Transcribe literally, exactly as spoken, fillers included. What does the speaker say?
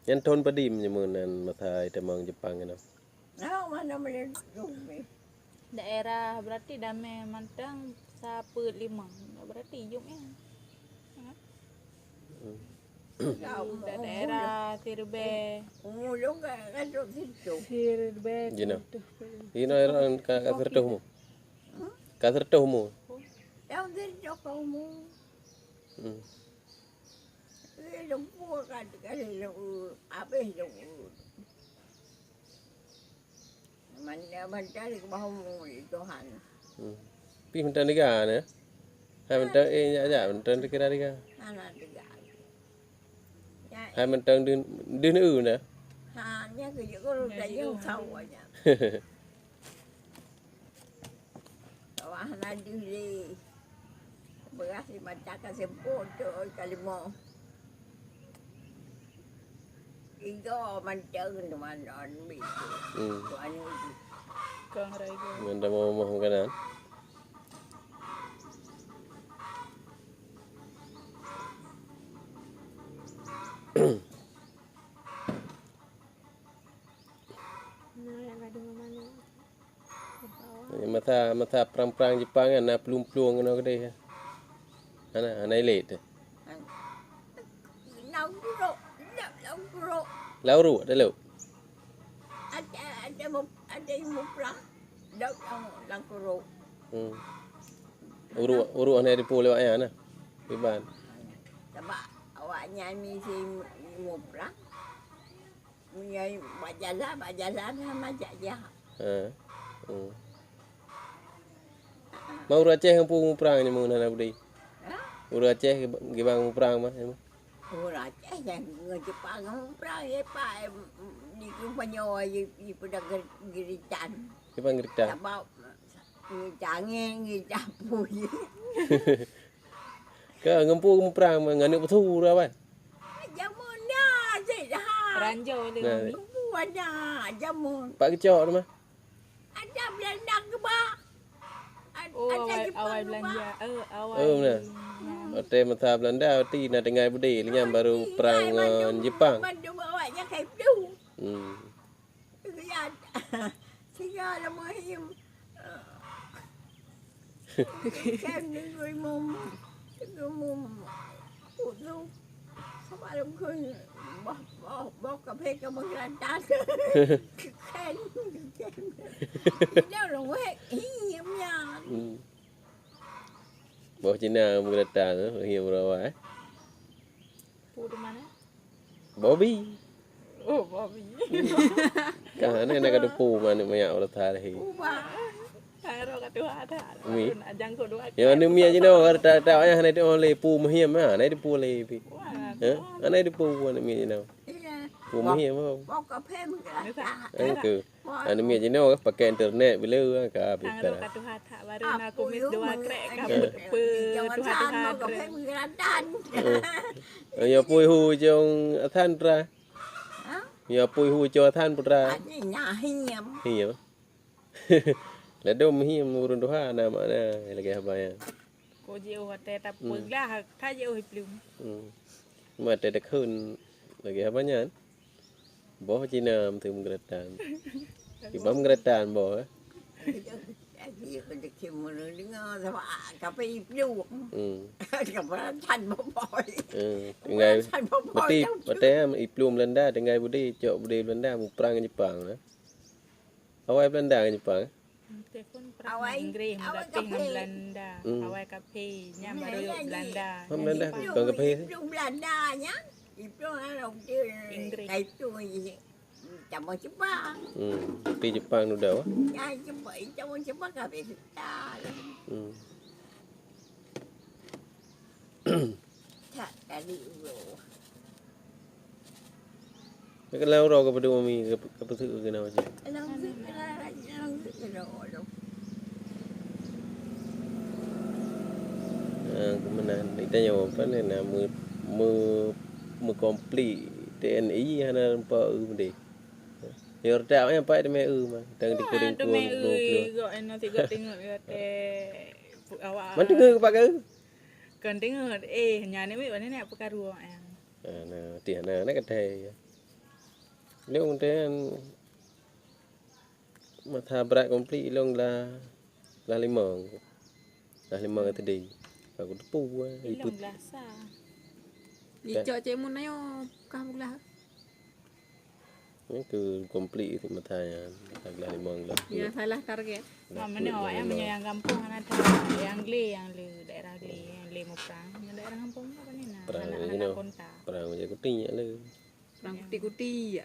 Nyan thon padum nyoe meunan masa itamong Jepang nyan? Nah, mana boleh dong. Daerah berarti damé mantong sapeuet limong. Berarti yum ya. Hmm. Daerah Sirbe. Umur dong kat, kat situ. Sirbe. Jina. Jina orang ka, ka sertoh mu. Hmm? Ka sertoh mu. Yang sertoh kamu. Hmm. Eh, leumpuk kan, kan leumpuk. Habis leumpuk. Mana, mana di bawah mu, Tuhan. Hmm. Pih mantong tiga na. Hai mantong, eh, nyak, nyak, mantong kira tiga. Hana tiga. Ya, hai mantong dun, dun eu na. Ha, nya keuju guru tajeng sawa nya. Wah, na deuh lé. Beurah lima taka sempôt tu, ka lima. Tiga mantong teuma non bi. Hmm. Tuan uji. Kong rego. Ngon teuma moh makanan. Nah, yang gaduh mana? Masa, masa prang-prang Jepang kan, na plueng-plueng keunoe keudeh. Hana, hana ilét teuh. Lau Gurok, lau, lau Gurok. Lau Gurok, ada lau? Ada, ada mu-, ada yang muprang. Lau, lau, lau Gurok. Hmm. Uruk, uruk hana dipu lewat nyan nah. Iban. Sebab awak nyan misi muprang. Meunyoe bak jalan, bak jalan hana jak jah. Ha. Hmm. Ma ureueng Aceh ngon peue muprang nyoe meunan Abdi? Ha? Ureueng Aceh gibang muprang mah. Ureueng Aceh nyan ngon Jepang muprang, ye, Pak, em, di Kumanyoe, ye, ye, pada ger-, geritan. Gibang geritan. Sabab, eh, cangeng, eh, capui. Ka ngon peue muprang, ngon aneuk peusu dah, Wan? Jameun dah, cit dah. Ranjau lé. Nah. Mami. Buah dah, jameun. Pak geucok tu mah? Ada Belanda geuba. Ad-, oh, ada awai, Jepang awai geuba. Belanja. Eh, awai. Oh, nah. Hmm. Watèe masa Belanda, berarti na tinggai beudé, lé nyan baru perang ngon Jepang. Bandum awak nyan kai peue. Hmm. Lihat. Singa lam muhim. Kan minggu imum. Minggu imum. Udu. Sebab lungkun. Boh, boh, boh kaphé ka meugeuratan. Kan. Kan. Dia orang wek. Ih, mian. Hmm. Boh Cina meugeuratan, eh. Ih, beurawa, eh. Pu di mana? Bobi. Oh, Bobi. Ka hana na ka dupu manok manyak ulah tahan lagi. Ubah. Taro ka tuha dah. Mi. Nak jangkau dua. Ya, aneuk miet jinoe, tak, tak, hana itu oleh pu muhim, ha, hana itu pu oleh pi. Wah, ha? Hana itu pu aneuk miet jinoe. Iya. Pu muhim, ha. Bok ka phem ke? Nisa. Engke. Aneuk miet jinoe pakai internet bila ka habis. Tang ka tuha that baru na kumis dua krek ka pe tuha tuha krek. Eh. Ya pui hu jong Athan tra. Ha? Ya pui hu jong Athan putra. Ani nya hiam. Hiam. Ladom hiam ureueng tuha na makna lagèe haba nyan. Ko jiôh watèe tapeuglah, ka jiôh i plueng. Hmm. Watèe takheun lagèe haba nyan. Boh Cina meuteumeugeuratan. Kiban meugeuratan boh, eh. Jadi, jadi, jadi, mendengar sama, ah, kapai i plueng. Hmm. Kapai tan boh-boh. Hmm. Tinggai, berarti, watèe i plueng Belanda, tinggai beudé, cok beudé Belanda, muprang ngon Jepang, eh. Awai Belanda ngon Jepang, eh. Telepon perang awai, Inggris, awai meulapeh ngon kaphé. Belanda. Hmm. Awai kaphé, nyan baru Belanda. Oh, Belanda. Jepang. Bukan kaphé. Itu Belanda nyan. Itu orang tu Inggris. Itu je. Sama Jepang. Hmm. Tapi Jepang udah, wah. Ya, Jepang, sama Jepang kaphé sudah. Hmm. Tak tadi ulo. Nak kena uroe ke peuduek mami ke, ke peuseuek keunoe cit? Alhamdulillah, alhamdulillah. Ah, keumeunang. Ita nyoe apa ni, na me, me, meukonflik T N I hana rupa eu meude. Yo redak nyan pat teumé eu mah. Tang di kuring dua puluh. Gok eno tiga tengok ya teh. Awak. Man teungoh pakai eu? Kon teungeut, eh, nyan ni weh, mana nak peukaru, eh. Ah, na, tiah na, na keutai. Lôn teuh mata brat komplit lôn lah, lah limong. Lah limong tadi. Aku teupeu, eh, Ilong iput. Belah sa. Icok cek mun ayo, kah belah. Nyan keu komplit mata nyan, mata gelah limong gelah. Ya, salah target. Mak, mana awak yang meunyoe nyang gampông hana that, nyang glé, nyang le daerah glé, nyang le muprang, nyang daerah gampông apa ni nah, Prang anak-anak ini, konta. Prang je kuting ya le. Prang kutik-kutik.